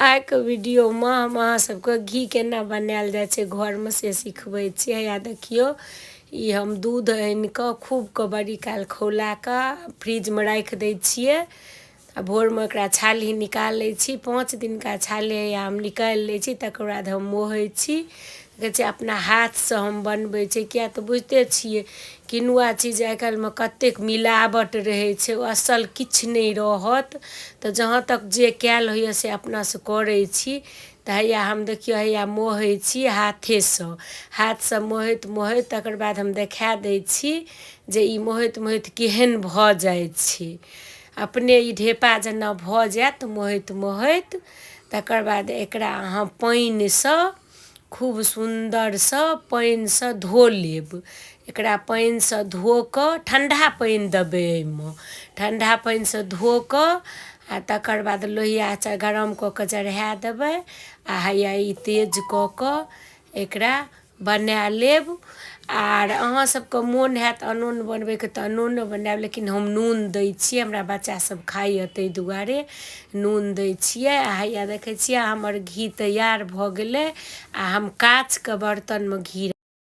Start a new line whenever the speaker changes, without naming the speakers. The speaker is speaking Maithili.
आइके वीडियोमे हम अहाँ सबके घी केना बनायल जाइ छै घरमे से सिखबै छी। हैया देखियौ, ई हम दूध आनिकऽ खूबके बड़ी काल खौलाकऽ फ्रिजमे राखि दै छियै आ भोरमे एकरा छाली निकालै छी। 5 दिनका छाली हैया हम निकालि लै छी, तकर बाद हम मोहै छी। देखै छियै, अपना हाथसँ हम बनबै छी, किएक तऽ बुझिते छियै किनुआ चीज आइ काल्हिमे कतेक मिलावट रहै छै, ओ असल किछु नहि रहत। तऽ जहाँ तक जे कयल होइए से अपनासँ करै छी। तऽ हैया हम देखियौ, हैया मोहै छी हाथेसँ। हाथसँ मोहैत मोहैत तकर बाद हम देखा दै छी जे ई मोहैत मोहैत केहन भऽ जाइ छै। अपने ई ढेपा जेना भऽ जायत मोहैत मोहैत। तकर बाद एकरा अहाँ पानिसँ खूब सुन्दरसँ पानिसँ धो लेब। एकरा पानिसँ धो कऽ ठण्डा पानि देबै एहिमे। ठण्डा पानिसँ धो कऽ आ तकर बाद लोहिया गरम कऽ कऽ चढ़ा देबै आ हैया ई तेज कऽ कऽ एकरा बना लेब। आर अहाँ सबके मोन हैत अनून बनबैके तऽ अनूनो बनायब, लेकिन हम नून दै छियै, हमरा बच्चा सब खाइए ताहि दुआरे नून दै छियै। आ हैया देखै छियै, हमर घी तैयार भऽ गेलै आ हम काँचके बर्तनमे घी